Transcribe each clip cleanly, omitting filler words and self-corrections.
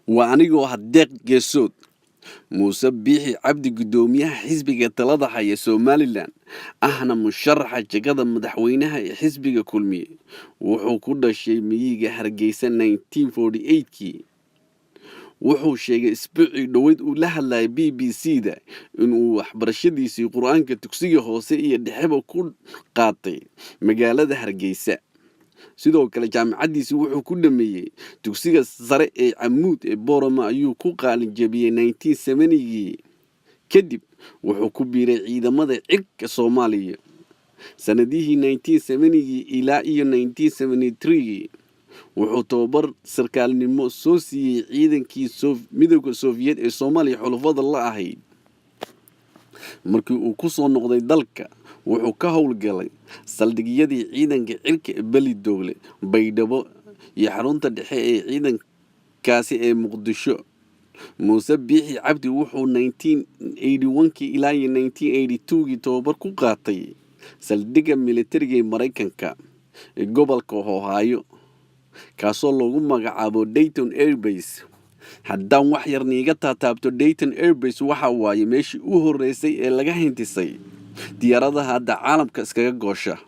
Waa anigoo ah Deeq Geesood. Muuse Biixi Cabdi, guddoomiyaha xisbiga talada haya Somaliland, ahna musharaxa jegada madaxweynaha ee xisbiga Kulmiye, wuxuu ku dhashay miyiga Hargeysa 1948kii. Wuxuu sheegay isbuucii dhoweyd uu la hadlayay BBC da inuu waxbarashadiisii Qur-aanka dugsiga hoose iyo dhexeba ku qaatay magaalada Hargeysa. Sidoo kale jaamacaddiisi wuxuu ku dhameeyey dugsiga sare ee Camuud ee Borama ayuu ku qaalin jebiyey 1970gii. Kadib wuxuu ku biiray ciidamada cirka Soomaaliya sanadihii 1970gii ilaa iyo 1973gii. Wuxuu tababar sarkaalnimo soo siiyey ciidankii Midowda Sofiyeed ee Soomaaliya xulufada la ahayd. Markii uu ku soo noqday dalka, wuxuu ka howlgalay saldhigyadii ciidanka cirka ee Belidogle, Baydhabo iyo xarunta dhexe ee ciidankaasi ee Muqdisho. Muuse Biixi Cabdi wuxuu 1981kii ilaa iyo 1982gii tababar ku qaatay saldhigga militariga ee Maraykanka ee gobolka Ohio, kaasoo loogu magacaabo Dayton Airbase. Haddaan wax yar niiga taataabto, Dayton Airbase waxa waaye meeshii u horreysay ee laga hintisay diyaaradaha hadda caalamka iskaga goosha.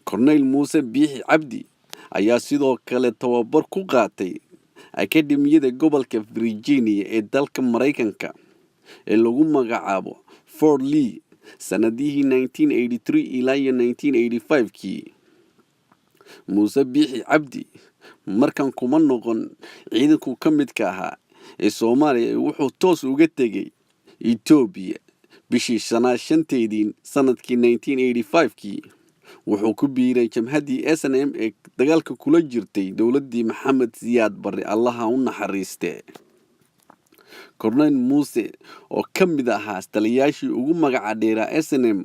Korneyl Muuse Biixi Cabdi ayaa sidoo kale tababar ku qaatay akademiyada gobolka Virginia ee dalka Maraykanka ee lagu magacaabo Fort Lee sanadihii 1983 ilaa iyo 1985kii. Muuse Biixi Cabdi markan kuma noqon ciidanku ka midka ahaa ee Soomaaliya. Wuxuu toos uga tegey Etoobiya bishii shanaad 5teedii sanadkii 1985kii. Wuxuu ku biiray jamhaddii SNM ee dagaalka kula jirtay dowladdii Maxamed Siyaad Barre, Allaha u naxariiste. Korneyl Muuse oo ka mid ahaa taliyaashii ugu magaca dheeraa SNM,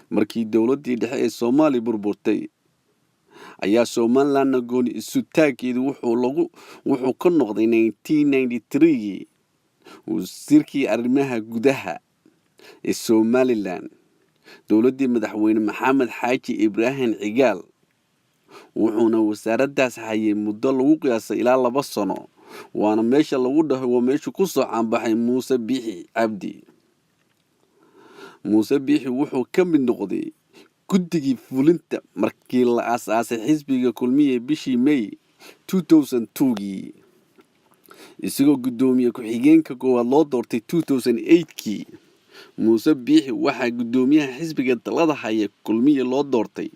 markii dowladdii dhexe ee Soomaaliya burburtay ayaa Somalilandna gooni isutaagkeedu wuxuu ka noqday 1993gii wasiirkii arrimaha gudaha ee Somaliland dowladdii madaxweyne Maxamed Xaaji Ibraahim Cigaal, wuxuuna wasaaraddaas hayay muddo lagu qiyaasay ilaa 2 sano. Waana meesha lagu dhaho waa meeshuu ku soo caanbaxay Muuse Biixi Cabdi. Muuse Biixi wuxuu ka mid noqday guddigii fulinta markii la aas-aasay xisbiga Kulmiye bishii May 2002gii, isagoo guddoomiye ku-xigeenka koowaad loo doortay 2008kii. Muuse Biixi waxaa guddoomiyaha xisbiga talada haya Kulmiye loo doortay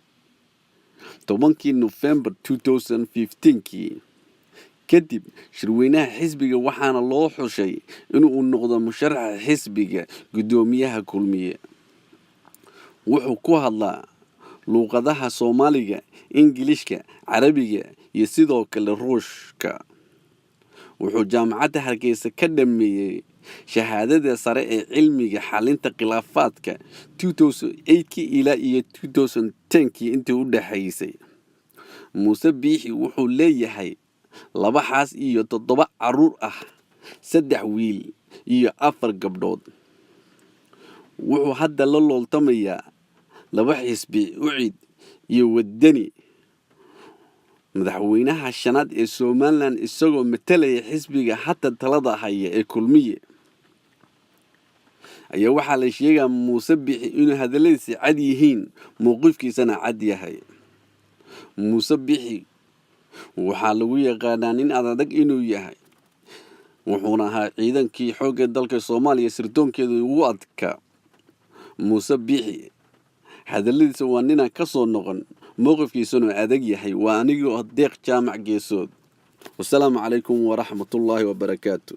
10kii Nofembar 2015kii kadib shirweynaha xisbiga, waxaana loo xushay inuu noqdo musharaxa xisbiga guddoomiyaha Kulmiye. Wuxuu ku hadlaa luuqadaha Soomaaliga, Ingilishka, Carabiga iyo sidoo kale Ruushka. Wuxuu Jaamacadda Hargeysa ka dhameeyey shahaadada sare ee cilmiga xalinta khilaafaadka 2008kii ilaa iyo 2010kii intii u dhexaysay. Muuse Biixi wuxuu leeyahay laba xaas iyo toddoba caruur ah, saddex wiil iyo afar gabdhood. Wuxuu hadda la looltamayaa laba xisbi, UCID iyo Wadani, madaxweynaha shanaad ee Somaliland, isagoo matalaya xisbiga hadda talada haya ee Kulmiye. Ayaa waxaa la sheegaa Muuse Biixi inuu hadalladiisa cad yihiin, mowqifkiisana cad yahay. Muuse Biixi waxaa lagu yaqaanaa nin adadag inuu yahay, wuxuuna ahaa ciidankii xoogga dalka Soomaaliya sirdoonkeedu ugu adkaa. Muuse Biixi hadalladiisa waa ninaan ka soo noqon, mowqifkiisuna adag yahay. Waa anigoo Deeq Jaamac Geesood. Wasalaamu calaykum waraxmatullaahi wabarakaatu.